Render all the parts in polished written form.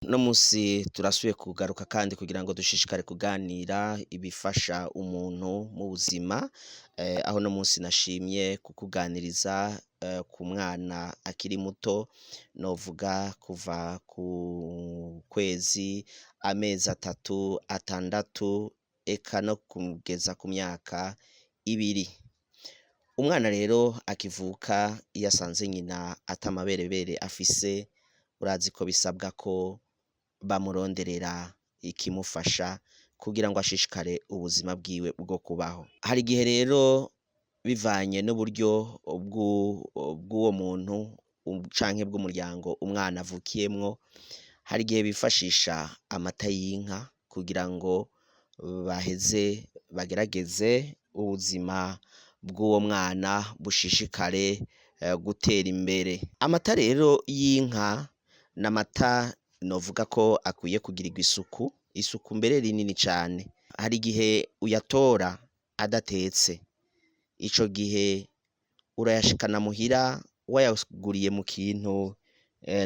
Uno munsi turasubiye kugaruka kandi kugira ngo dushishikare kuganira ibifasha umuntu mu buzima, aho uno munsi nashimye kukuganiriza ku mwana akiri muto, novuga kuva ku kwezi, amezi 3, 6 eka no kugeza ku myaka 2. Umwana rero akivuka iyo asanze nyina ata maberebere afise, urazi ko bisabwa ko bamuronderera ikimufasha kugira ngo ashishikare ubuzima bwiwe bwo kubaho. Hari igihe rero bivanye n'uburyo bw'uwo muntu canke bw'umuryango umwana avukiyemwo, hari igihe bifashisha amata y'inka kugira ngo baheze bagerageze ubuzima bw'uwo mwana bushishikare gutera imbere. Amata rero y'inka n'amata novuga ko akwiye kugirirwa isuku, isuku mbere rinini cane. Hari igihe uyatora adatetse, ico gihe urayashikana muhira wayaguriye mu kintu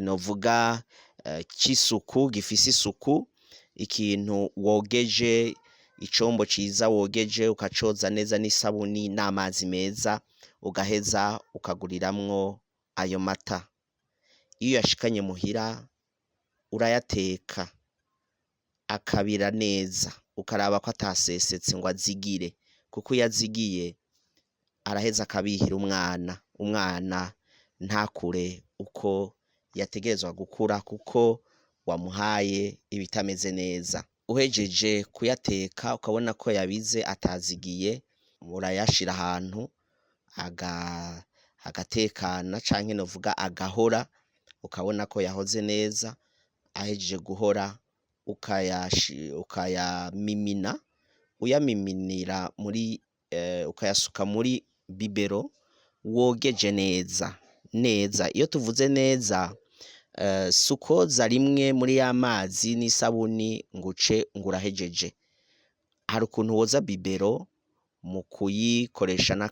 novuga c'isuku, gifise isuku, ikintu wogeje, icombo ciza wogeje ukacoza neza n'isabuni n'amazi meza, ugaheza ukaguriramwo ayo mata. Iyo uyashikanye muhira urayateka akabira neza, ukaraba ko atasesetse ngo azigire, kuko iyo azigiye araheza akabihira umwana, umwana ntakure uko yategerezwa gukura kuko wamuhaye ibitameze neza. Uhejeje kuyateka ukabona ko yabize atazigiye, urayashira ahantu agatekana canke novuga agahora, ukabona ko yahoze neza, ahejeje guhora ukayamimina, uyamiminira muri ukayasuka muri bibero wogeje neza neza. Iyo tuvuze neza, si ukwoza rimwe muri ya mazi n'isabuni ngo uce ngo urahejeje. Hari ukuntu woza bibero mu kuyikoresha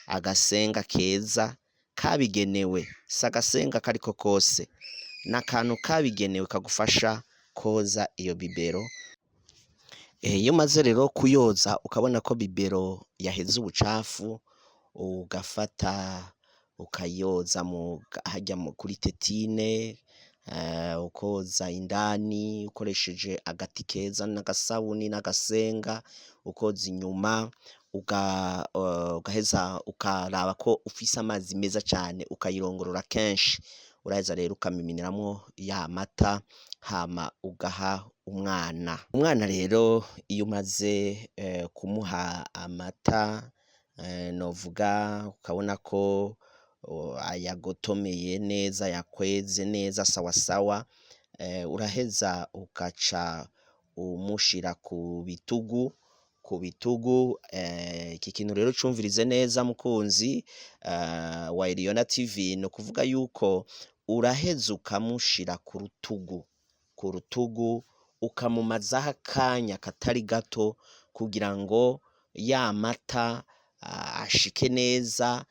agasenga keza kabigenewe, si agasenga kariko kose, n'akantu kabigenewe kagufasha kwoza iyo bibero. Iyo umaze rero kuyoza ukabona ko bibero yaheze ubucafu, ugafata ukayoza harya kuri tétine, ukoza indani ukoresheje agati keza n'agasabuni n'agasenga, ukoza inyuma, ugaheza ukaraba ko ufise amazi meza cane, ukayirongorora kenshi, uraheza rero ukamiminiramwo ya mata, hama ugaha umwana. Umwana rero iyo umaze kumuha amata, novuga ukabona ko ayagotomeye neza, yakweze neza sawasawa, uraheza ugaca umushira ku bitugu, ku bitugu. Iki kintu rero ucumvirize neza mukunzi wa Eliona TV, ni ukuvuga yuko uraheza ukamushira ku rutugu, ku rutugu ukamumazaho akanya katari gato kugira ngo ya mata ashike neza,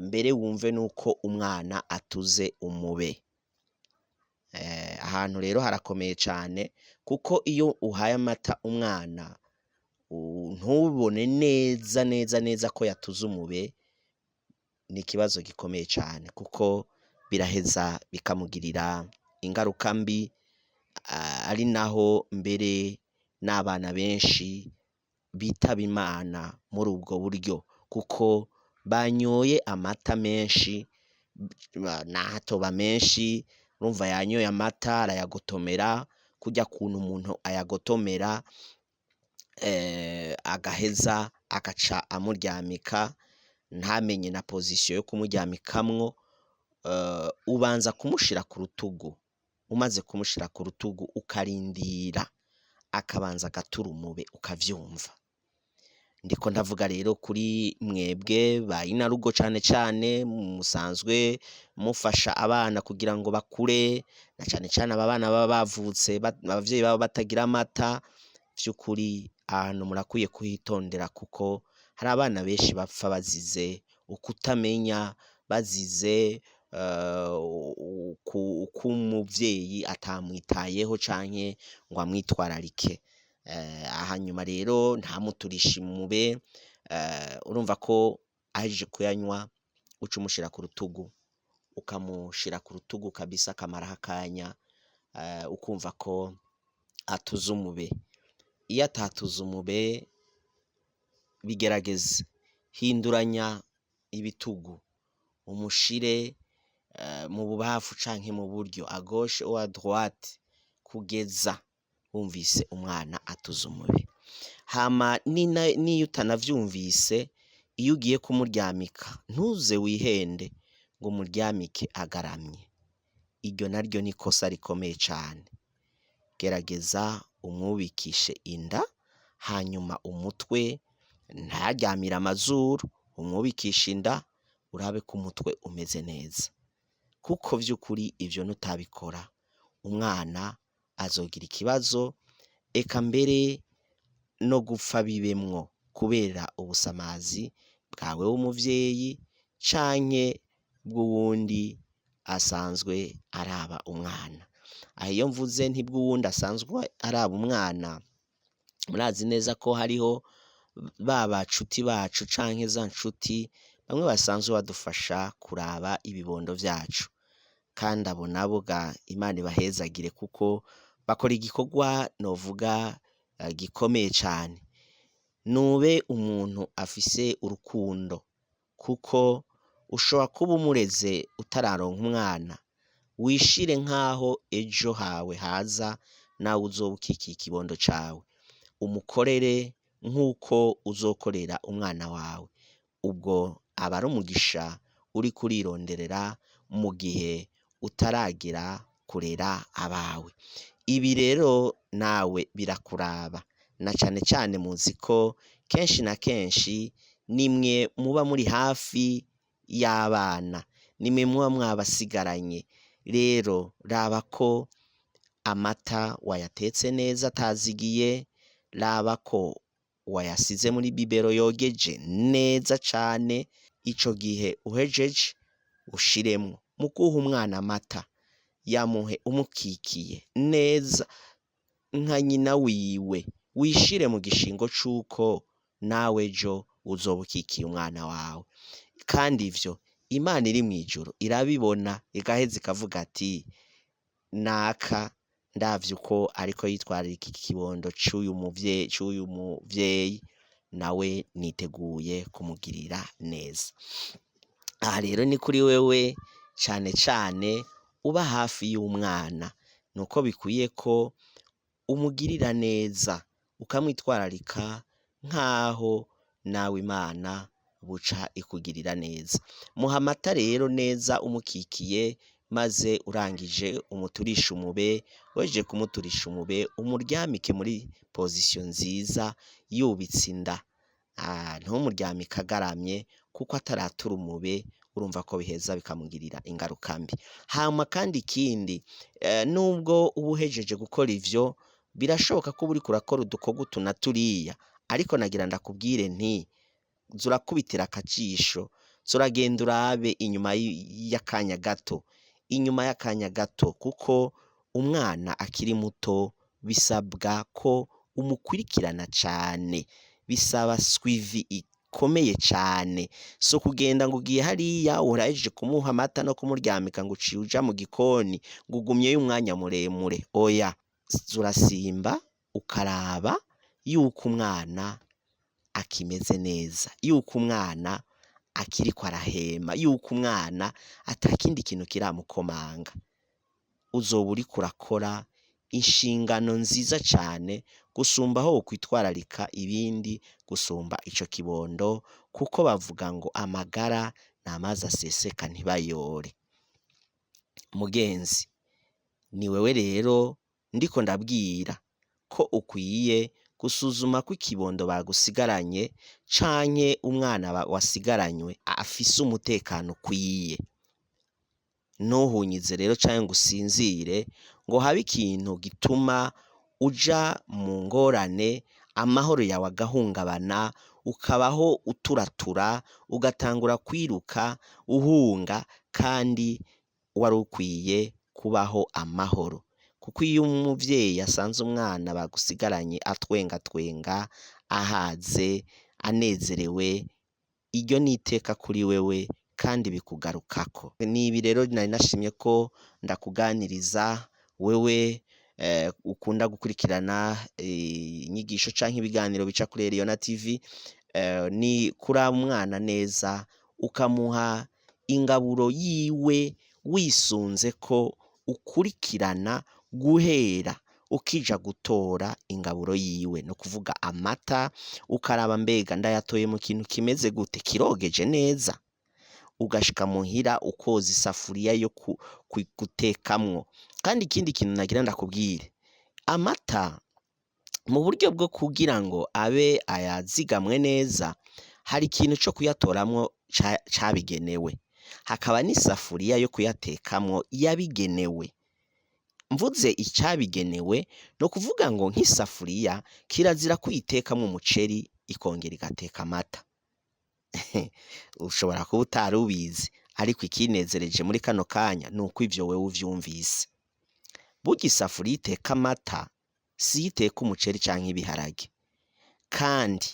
mbere wumve nuko umwana atuze umube. Ahantu rero harakomeye cane, kuko iyo uhaye amata umwana ntubone neza neza neza ko yatuze umube, ni ikibazo gikomeye cane, kuko biraheza bikamugirira ingaruka mbi, ari naho mbere n'abana benshi bitaba Imana muri ubwo buryo, kuko banyoye amata menshi, naho atoba menshi, urumva yanyoye amata arayagotomera kurya kuntu umuntu ayagotomera, agaheza agaca amuryamika, ntamenye na position yo kumuryamikamwo. Ubanza kumushira ku rutugu, umaze kumushira ku rutugu ukarindira akabanza agatura umube ukavyumva. Ndiko ndavuga rero kuri mwebwe ba inarugo, cane cane musanzwe mufasha abana kugira ngo bakure, na cane cane aba bana baba bavutse abavyeyi babo batagira amata. Vy'ukuri ahantu murakwiye kuhitondera, kuko hari abana benshi bapfa bazize ukutamenya, bazize k'umuvyeyi atamwitayeho canke ngo amwitwararike. Hanyuma rero ntamuturishe umube, urumva ko ahejeje kuyanywa uca umushira ku rutugu, ukamushira ku rutugu kabisa akamaraho akanya, ukumva ko atuze umube. Iyo atatuze umube bigerageze, hinduranya ibitugu, umushire mu bubafu canke mu buryo, à gauche ou à droite, kugeza wumvise umwana atuze umube. Hama n'iyo utanavyumvise, iyo ugiye kumuryamika ntuze wihende ngo umuryamike agaramye, iryo naryo ni ikosa rikomeye cane. Gerageza umwubikishe inda, hanyuma umutwe ntaryamire amazuru, umwubikishe inda urabe ko umutwe umeze neza, kuko vy'ukuri ivyo nutabikora umwana azogira ikibazo, eka mbere no gupfa bibemwo kubera ubusamazi bwawe w'umuvyeyi canke bw'uwundi asanzwe araba umwana. Aha iyo mvuze nti bw'uwundi asanzwe araba umwana, murazi neza ko hariho ba bacuti bacu canke za nshuti bamwe basanzwe badufasha kuraba ibibondo vyacu, kandi abo nabo ga Imana ibahezagire kuko bakora igikorwa novuga gikomeye cane. Nube umuntu afise urukundo, kuko ushobora kuba umureze utararonka umwana, wishire nk'aho ejo hawe haza nawe uzoba ukikiye ikibondo cawe, umukorere nk'uko uzokorera umwana wawe. Ubwo aba ari umugisha uriko urironderera mu gihe utaragira kurera abawe. Ibi rero nawe birakuraba, na cane cane muzi ko kenshi na kenshi nimwe muba muri hafi y'abana, nimwe muba mwabasigaranye. Rero raba ko amata wayatetse neza atazigiye, raba ko wayasize muri bibero yogeje neza cane, ico gihe uhejeje ushiremwo. Mu guha umwana amata yamuhe umukikiye neza nka nyina wiwe, wishire mu gishingo c'uko nawe ejo uzoba ukikiye umwana wawe. Kandi ivyo Imana iri mw'ijuru irabibona, igaheza ikavuga ati naka ndavye uko ariko yitwararika iki kibondo c'uyu muvyeyi, nawe niteguye kumugirira neza. Aha rero ni kuri wewe cane cane uba hafi y'umwana, nuko bikwiye ko umugirira neza, ukamwitwararika nk'aho nawe Imana buca ikugirira neza. Muha amata rero neza umukikiye, maze urangije umuturishe umube, uhejeje kumuturisha umube umuryamike muri position nziza yubitse inda, ntumuryamike agaramye kuko ataratura umube, urumva ko biheza bikamugirira ingaruka mbi. Hama kandi ikindi, nubwo uba uhejeje gukora ivyo, birashoboka ko uba uriko urakora udukorwa utu na turiya, ariko nagira ndakubwire nti za urakubitira akajisho, za uragenda urabe inyuma y'akanya gato, inyuma y'akanya gato, kuko umwana akiri muto bisabwa ko umukurikirana cane, bisaba suivi ikomeye cane. Si ukugenda ngo ugiye hariya urahejeje kumuha amata no kumuryamika ngo uciye uja mu gikoni ngo ugumyeyo umwanya muremure, oya, za urasimba ukaraba yuko umwana akimeze neza, yuko umwana akiriko arahema, yuko umwana atakindi kintu kiramukomanga. Uzoba uriko urakora inshingano nziza cane gusumba aho wokwitwararika ibindi, gusumba ico kibondo, kuko bavuga ngo amagara ni amazi aseseka ntibayore. Mugenzi, ni wewe rero ndiko ndabwira ko ukwiye gusuzuma ko ikibondo bagusigaranye canke umwana wasigaranywe afise umutekano ukwiye. Ntuhunyize rero canke ngo usinzire ngo habe ikintu gituma uja mu ngorane, amahoro yawe agahungabana, ukabaho uturatura, ugatangura kwiruka uhunga kandi wari ukwiye kubaho amahoro. Kuko iyo umuvyeyi asanze umwana bagusigaranye atwengatwenga, ahaze, anezerewe, iryo ni iteka kuri wewe kandi bikugarukako. Nibi rero nari nashimye ko ndakuganiriza wewe ukunda gukurikirana inyigisho canke ibiganiro bica kuri Eliona TV, ni kuraba umwana neza ukamuha ingaburo yiwe wisunze ko ukurikirana guhera ukija gutora ingaburo yiwe, no kuvuga amata, ukaraba mbega ndayatoye mu kintu kimeze gute, kirogeje neza, ugashika muhira ukoza isafuriya yo gutekamwo. Kandi ikindi kintu nagira ndakubwire, amata mu buryo bwo kugira ngo abe ayazigamwe neza, hari ikintu co kuyatoramwo cabigenewe, hakaba n'isafuriya yo kuyatekamwo yabigenewe. Mvuze icabigenewe no kuvuga ngo nk'isafuriya kirazira kuyitekamwo umuceri ikongera igateka amata. Ushobora kuba utari ubizi, ariko ikinezereje muri kano kanya nuko ivyo wewe uvyumvise. Burya isafuriya iteka amata siyo iteka umuceri canke ibiharage, kandi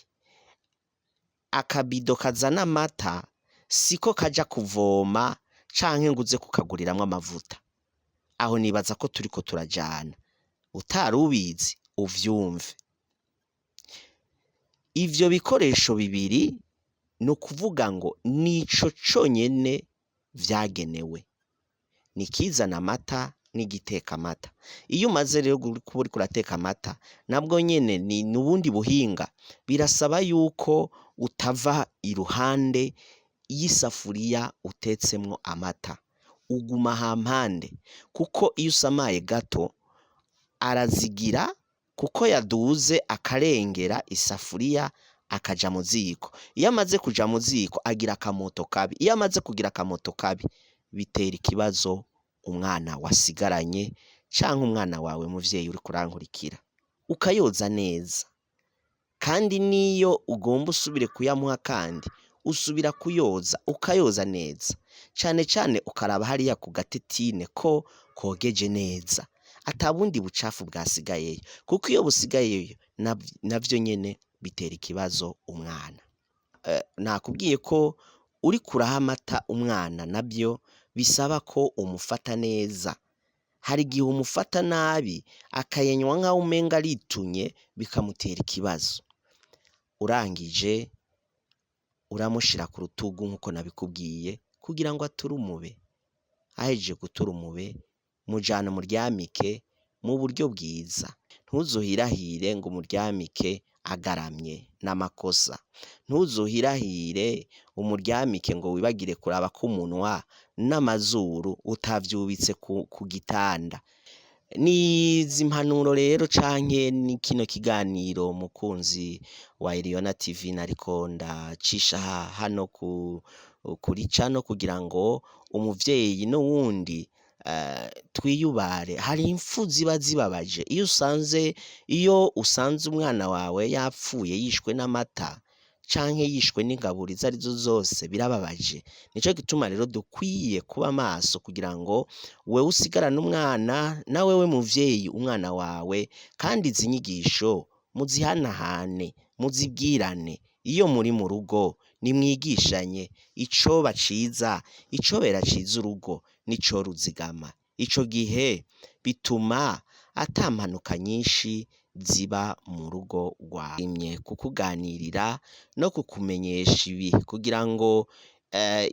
akabido kazana amata siko kaja kuvoma canke ngo uze kukaguriramwo amavuta. Aho nibaza ko turiko turajana, utari ubizi uvyumve. Ivyo bikoresho bibiri ni ukuvuga ngo nico conyene vyagenewe, ni ikizana amata n'igiteka amata. Iyo umaze rero kuba uriko urateka amata, nabwo nyene ni ubundi buhinga, birasaba yuko utava iruhande y'isafuriya utetsemwo amata, uguma hampande kuko iyo usamaye gato arazigira kuko yaduze akarengera isafuriya akaja mu ziko. Iyo amaze kuja mu ziko agira akamoto kabi, iyo amaze kugira akamoto kabi bitera ikibazo umwana wasigaranye canke umwana wawe muvyeyi uriko urankurikira. Ukayoza neza, kandi n'iyo ugomba usubire kuyamuha kandi usubira kuyoza ukayoza neza, cane cane ukaraba hariya ku gatetine ko kogeje neza, ata bundi bucafu bwasigayeyo, kuko iyo busigayeyo navyo nyene bitera ikibazo umwana. Nakubwiye ko uriko uraha amata umwana navyo bisaba ko umufata neza. Hari igihe umufata nabi akayanywa nkaho umenga aritunye bikamutera ikibazo. Urangije uramushira ku rutugu nkuko nabikubwiye kugira ngo ature umube. Ahejeje gutura umube mujana umuryamike mu buryo bwiza, ntuzuhirahire ngo umuryamike agaramye n'amakosa, ntuzuhirahire umuryamike ngo wibagire kuraba ko umunwa n'amazuru utavyubitse ku gitanda. Nizi mpanuro rero canke ni kino kiganiro mukunzi wa Eliona TV nariko ndacisha hano kuri cano kugira ngo umuvyeyi n'uwundi twiyubare. Hari impfu ziba zibabaje iyo usanze umwana wawe yapfuye yishwe n'amata canke yishwe n'ingaburo izo arizo zose, birababaje. Nico gituma rero dukwiye kuba maso kugira ngo wewe usigarane umwana na wewe muvyeyi umwana wawe, kandi izi nyigisho muzihanahane, muzibwirane. Iyo muri mu rugo nimwigishanye icoba ciza, icobera ciza urugo nico ruzigama. Ico gihe bituma ata mpanuka nyinshi ziba mu rugo rwawe. Kukuganirira no kukumenyesha ibi kugira ngo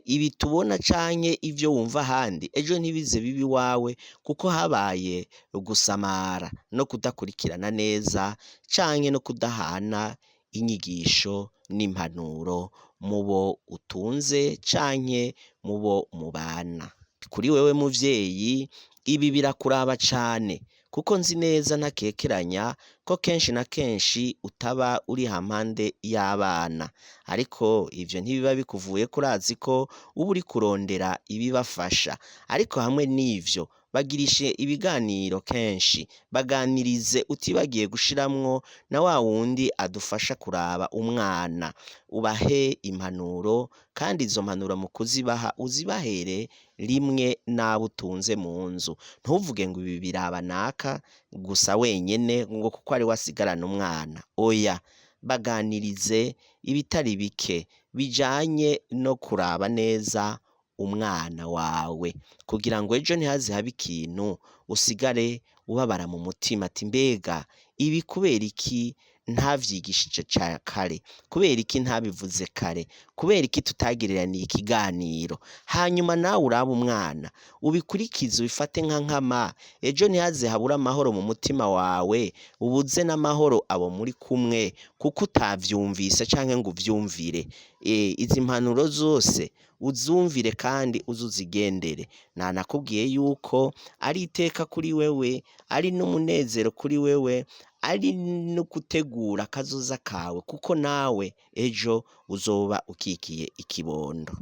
ibi tubona canke ivyo wumva ahandi ejo ntibize bibe iwawe, kuko habaye gusamara no kudakurikirana neza canke no kudahana inyigisho n'impanuro mubo utunze canke mubo mubana. Kuri wewe muvyeyi ibi birakuraba cane, kuko nzi neza ntakekeranya ko kenshi na kenshi utaba uri hampande y'abana, ariko ivyo ntibiba bikuvuyeko, urazi ko uba uriko urondera ibibafasha. Ariko hamwe n'ivyo Bagirishe ibiganiro kenshi, baganirize utibagiye gushiramwo na wa wundi adufasha kuraba umwana, ubahe impanuro kandi izo mpanuro mu kuzibaha uzibahere rimwe n'abo utunze mu nzu. Ntuvuge ngo ibi biraba naka gusa wenyene ngo kuko ariwe asigarana umwana, oya, baganirize ibitari bike bijanye no kuraba neza umwana wawe kugira ngo ejo ntihaze habe ikintu usigare ubabara mu mutima ati mbega ibi kubera iki ntavyigishije kare, kubera iki ntabivuze kare, kubera iki tutagiriraniye ikiganiro. Hanyuma nawe urabe umwana ubikurikize, ubifate nka nkama, ejo ntihaze habure amahoro mu mutima wawe, ubuze n'amahoro abo muri kumwe kuko utavyumvise canke ngo uvyumvire. Izi mpanuro zose uzumvire kandi uze uzigendere. Nanakubwiye yuko ari iteka kuri wewe, ari n'umunezero kuri wewe, ari no gutegura akazoza kawe kuko nawe ejo uzoba ukikiye ikibondo.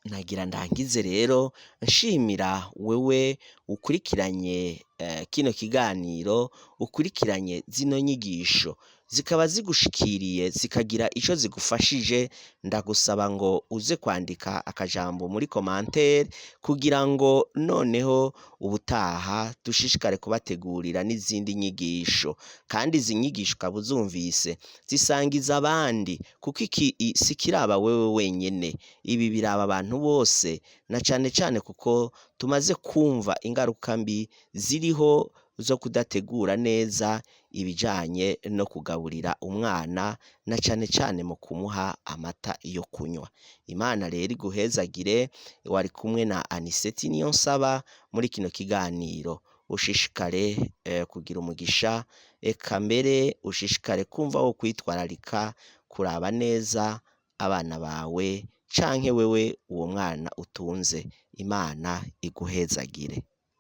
Nagira ndangize rero nshimira wewe ukurikiranye kino kiganiro, ukurikiranye zino nyigisho zikaba zigushikiriye zikagira ico zigufashije, ndagusaba ngo uze kwandika akajambo muri commentaire kugira ngo noneho ubutaha dushishikare kubategurira n'izindi nyigisho. Kandi izi nyigisho ukaba uzumvise zisangiza abandi kuko iki si kiraba wewe wenyene, ibi biraba abantu bose na cane cane kuko tumaze kumva ingaruka mbi ziriho zo kudategura neza ibijanye no kugaburira umwana na cane cane mu kumuha amata yo kunywa. Imana rero iguhezagire, wari kumwe na Aniseti Niyonsaba muri kino kiganiro. Ushishikare kugira umugisha, eka mbere ushishikare kumva wo kwitwararika kuraba neza abana bawe canke wewe uwo mwana utunze. Imana iguhezagire.